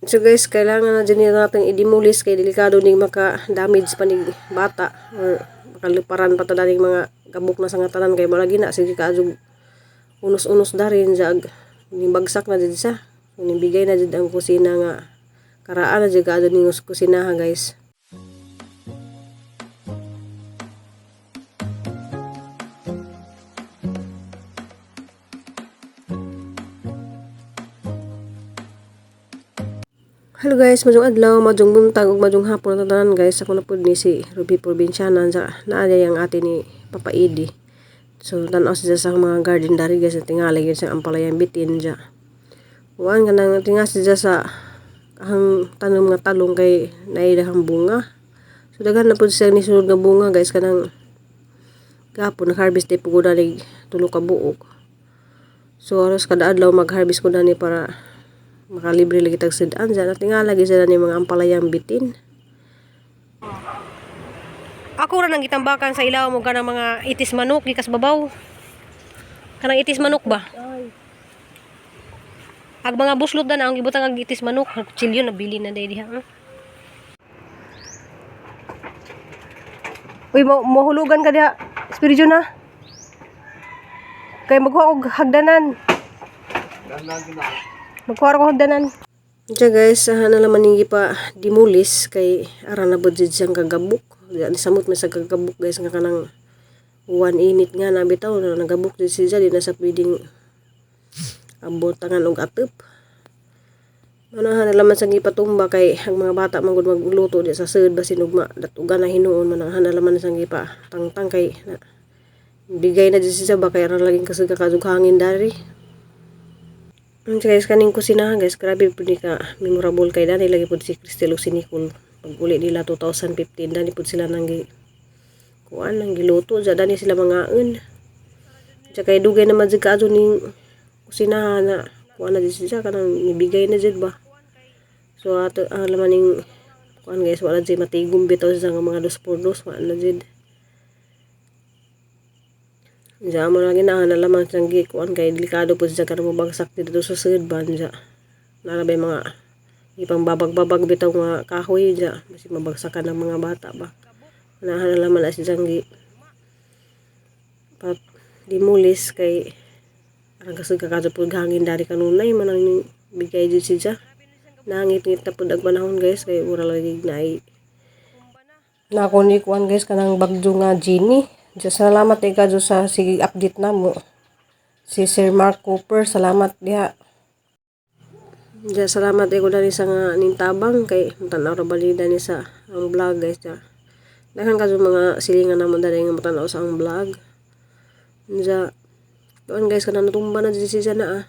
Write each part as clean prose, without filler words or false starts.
So guys, kailangan na dyan natin i-demolish kay delikado ning maka-damage pa ning bata or makaliparan pa ta ning mga gabok na sa nga tanan kay malagi na sige kaadyo unos-unos darin jag ning bagsak na jud siya. So, ning bigay na jud ang kusina nga karaan na jud kaadyo ning kusina ha, guys. Hello guys, maayong adlaw, maayong buntag ug maayong hapon na tanan, guys. Ako na pud ni si Ruby Provinciana sa naa ang ate ni Papa Edi. So tan-aw siya sa mga garden dari, guys, tingali gyud sa ampalayang bitin dya. Kuan kanang tinga siya sa ang tanom nga talong kay naay daghang bunga. So daghan na pud siya ni sulod nga bunga, guys, kanang gapon nag-harvest day pud ko dani tulo ka buok. So aros kada adlaw mag-harvest ko dani para makalibre lagi tag sud-an dyan. At nga lagi sila ni mga ampalayang bitin. Ako ra nang gitambakan sa ilaw mo kanang mga itis manok gikas babaw. Kanang itis manok ba? Ag mga buslot na ang gibutang ag itis manok, kutsilyo nabili na day diha. Uy, mo mohulugan ka diha. Spirito na. Kay magkuha og hagdanan. Magkuha ko hagdanan. Diya guys, na naman yung pa demolish kay ara na bod jud siyang kagabok. Di samot man sa kagabok, guys, nga kanang uwan init nga na bitaw na nagabok jud siya, di na sa pwedeng abotangan og atop. Manahan na laman sa gipatumba kay ang mga bata man gud magluto di sa sud basin ugma datugan na hinuon, manahan na laman sa gipa tangtang kay na, bigay na jud siya ba kay ara laging kasug kadug hangin dari. Guys, kaning kusina, guys, grabe pud ni ka memorable kay dani lagi pud si Cristel ug si Nicole. Pag uli nila 2015, dani pud sila nang gi kuan nang giluto ja, dani sila mangaon. Ja kay dugay naman jud kaadto ning kusina na kuan na jud siya kanang nibigay na jud ba. So ato ang laman ning kuan, guys, wala jud matigom bitaw sa nga mga dos por dos, wala na jud. Diya mo lagi na lamang siyang gi kuan kay delikado po siya kanang mabagsak dito sa sudban diya. Naa bay mga ipang babag-babag bitaw nga kahoy diya basi mabagsakan ng mga bata ba. Nahan na laman na siyang gi pat demolish kay arang kasug kakadto pud hangin dari kanunay man ang bigay jud siya. Nangit-ngit na pud ang panahon, guys, kay mura lagi naay na ako ni kuan, guys, kanang bagyo nga Genie. Diya salamat kay kadto sa sige update namo. Si Sir Mark Cooper, salamat diha. Diya salamat ko dani sa nga nintabang kay tan-aw ra balida ni sa ang vlog, guys, diya. Daghan kadto mga silingan namo dali nga motanaw sa ang vlog. Diya kuan, guys, kanang natumba na jud siya na ah.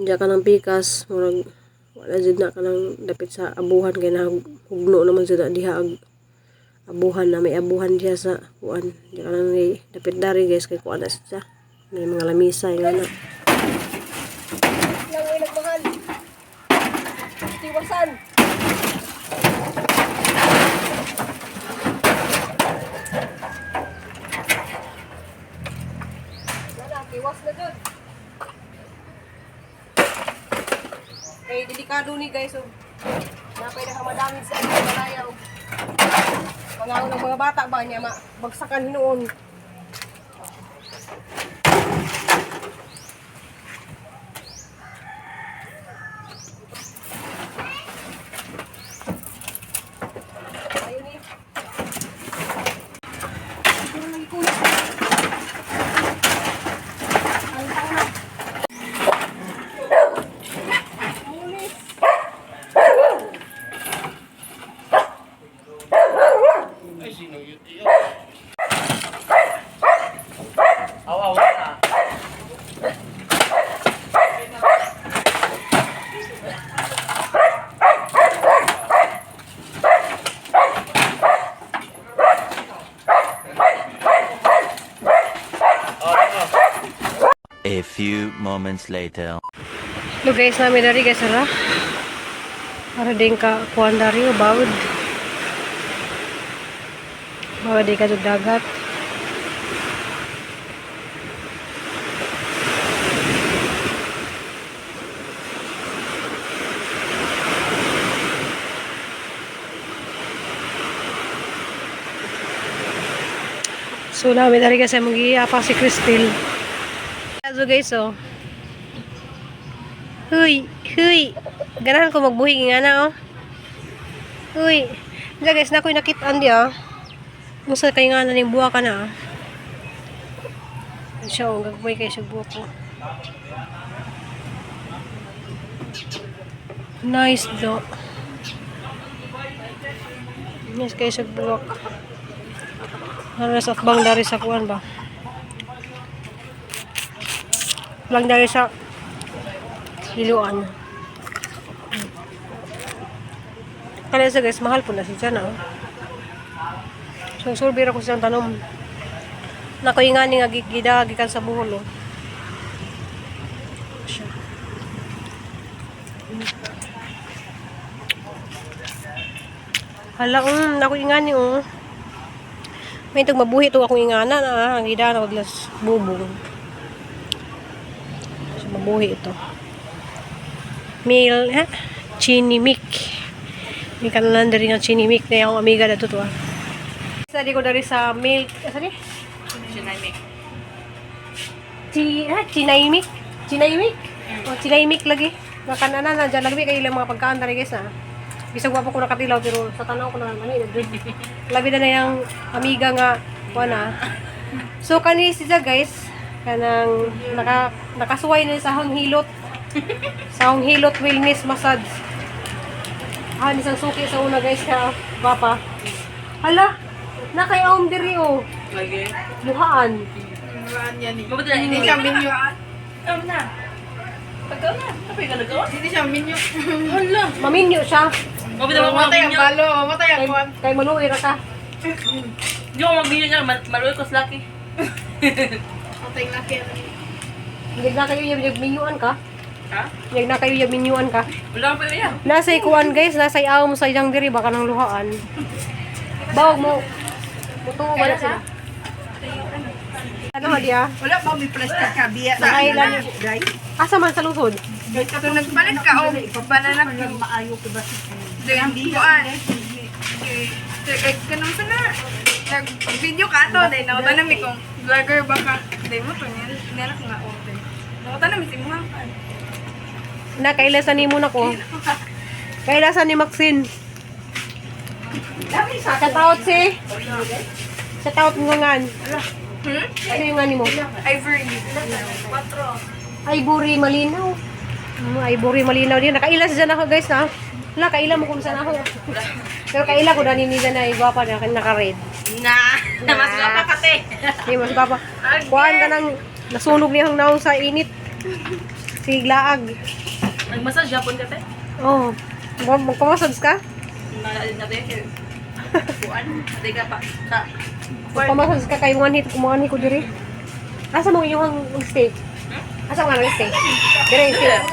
Diya kanang pikas murag wala jud na kanang dapit sa abuhan kay nahugno naman jud na diha ag abuhan na may abuhan diha sa kuan. Diya kanang ni dapit dari, guys, kay kuan na siya. May mga lamisa nga na. Lang ay nagmahal. Tiwasan. Wala, tiwas na dun. Kay delikado ni, guys, oh. Napay nakamadamid sa ating malaya, oh. Mga ng mga bata ba niya ma bagsakan hinuon. Ayun eh. Siguro lagi kulit. Ang tao na. Mulis. Ay, sino yun? Iyo. Aw, aw, na. A few moments later. Hello guys, nami dari, guys, ara. Ara din ka kuan dari oh, bawod. Bawod di ka dagat. So namin dari kasi magiapa si Cristel. So guys, oh. Huy, huy. Ganahan ko magbuhi nga na oh. Huy. Diya guys, na ako'y nakitaan di ah. Musa kay nga na ning buwa ka na ah. Siya oh, gagmay kay siya buwa ko. Nice do. Nice kay siya buwak. Haras at bang dari sa kuan ba? Lang dari sa liluan. Kaya sa guys, mahal po na si Jana. Oh. So, surbira ko siyang tanom. Nakoy nga ni nga gigida, gikan sa buhol. Oh. Siya. Hala, nakoy nga ni, oh. May itong mabuhi ito akong ingana na ah, ang gida na maglas bubong. So, mabuhi ito. Mil, ha? Chinimik. May kanalan diri nga chinimik na yung amiga na to ah. Sa di ko dari sa milk, asa di? Chinamik. Chi, ha? Chinaimik? Chinaimik? O, chinaimik lagi. Nakanana na dyan lagi kayo ilang mga pagkaan dari guys ah. Bisag wa pa ko nakatilaw pero sa tanaw ko na ano eh. Labi na na yung amiga nga kuan ah. So kani siya guys, kanang nakasuway na sa ahong hilot. Sa ahong hilot wellness massage. Ah, isang suki sa una guys ka papa. Hala, nakay-aom diri oh. Lagi. Luhaan. Mabuti na, hindi siya minyo. Tama na. Pagkaw na. Kapag ka nagawa. Hindi siya minyo. Hala. Maminyo siya. Mabuti na Mamatay ang maminyo. balo, mamatay ang Kay, kuwan. kay maluoy ra ka. Hindi ko magbinyo niya. Maluwi ko sa laki. Matay ang laki. Hindi na kayo yung minyuan ka. Ha? Hindi na kayo yung minyuan ka. Wala pa iya. Nasa ikuan guys, nasa awom sa iyang diri baka nang luhaan. Bawag mo. Mutuo ba na sila? Ano ha diya? Wala ba may plastic ka biya? Nakailan. Asa man sa lungsod? Kung nagpalit ka og banana cue. Then kuan. Eh kanang sana nag-video ka ato dahil nauta na mi kung vlogger ba ka. Dahil mo to niya nilak nga order. Nauta na mi si muhang kan. Na kailasan nimo na ko. Kailasan ni Maxine. Shout out si. Shout out ngungan. Hmm? Ano yung nga nimo? Ivory. Ivory Malinaw. Ivory Malinaw din. Nakaila siya na ako guys na. Wala, kaila mo kung saan ako. Pero kaila ko dani nila na igwapa na naka-red. Na. Mas gapa ka te. Hindi, mas gwapa. Kuhaan ka nang nasunog niyang naong sa init. Siglaag. Nagmassage Japon ka te. Oh. Magpamassage ka? Naalin na te. Kuan. Ate ka pa. Sa. Magpamassage ka kay one hit kumuha ko diri. Asa mo inyong stay? Asa mo nga stay? Dire stay.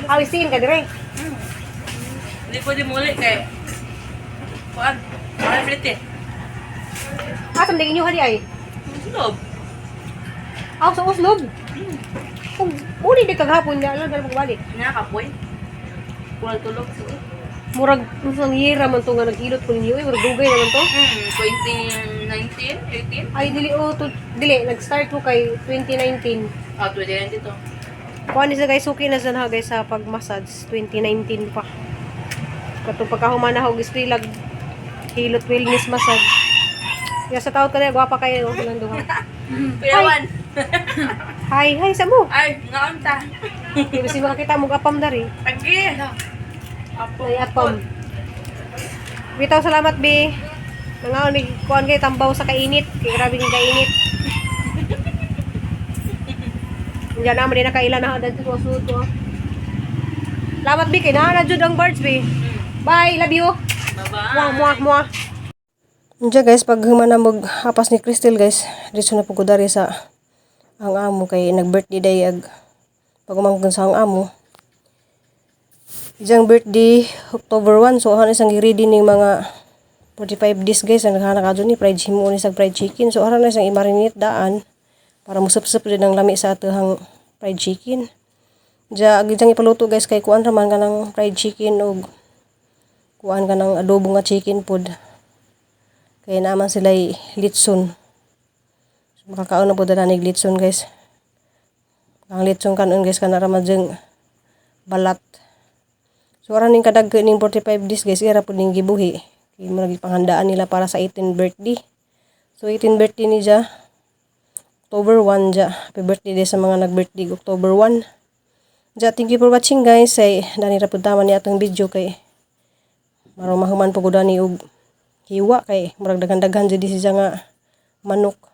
Ah, stay ka dire. Hindi pwede muli kay. Kuan. Wala pilit eh. Asa mo inyo hali ay? Sulob. Aw sa uslob. Kung uli di kagahapon niya, alam na magbalik. Nga kapoy. Kuan tulog. Murag usang yera man to nga naghilot ko ninyo, eh, murag dugay naman to. 2019, 18? Ay dili oh, to, dili nag-start ko kay 2019. Ah, 2019 to. Kuan ni sa guys, suki na sa na guys sa pag-massage 2019 pa. Katong pagkahuman na og lag hilot wellness massage. Ya sa taot ka na gwapa kayo oh, ilang duha. Kuyawan. Hi, hi sa mo. Ay, ngaon ta. Di ba si makakita mo apam dari? Agi. Ay apam. Bitaw salamat bi. Nangaon mi kuan kay tambaw sa kainit. Kay grabe ning kainit. Diyan naman din nakailan na dadto ko sud ko. Salamat bi kay naa na jud ang birds bi. Bye, love you. Bye-bye. Muah, muah, muah. Diyan guys, pag human na maghapas ni Crystal guys, dito na po ko dari sa ang amo kay nag-birthday day ag pag umangkon sa ang amo. Diyang birthday October 1, so ano isang gi-ready ning mga 45 days guys, ang naghahanap ka ni fried himo ni sa fried chicken. So ara na isang i-marinate daan para musupsup din ang lami sa atuhang fried chicken. Diya ag diyang ipaluto guys kay kuan raman ka ng fried chicken og kuan ka ng adobo nga chicken food. Kaya naman sila litson. Makakaon na pud na nig litson, guys. Ang litson kanon, guys, kana ra man jeng balat. So aran ning kadag ning 45 days, guys, ira pud ning gibuhi. Kay murag panghandaan nila para sa 18 birthday. So 18 birthday ni ja October 1 ja. Happy birthday day sa mga nag-birthday October 1. Ja, thank you for watching, guys. Ay dani ra pud tama ni atong video kay marong mahuman po gud ani og hiwa kay murag daghan-daghan jud siya nga manok.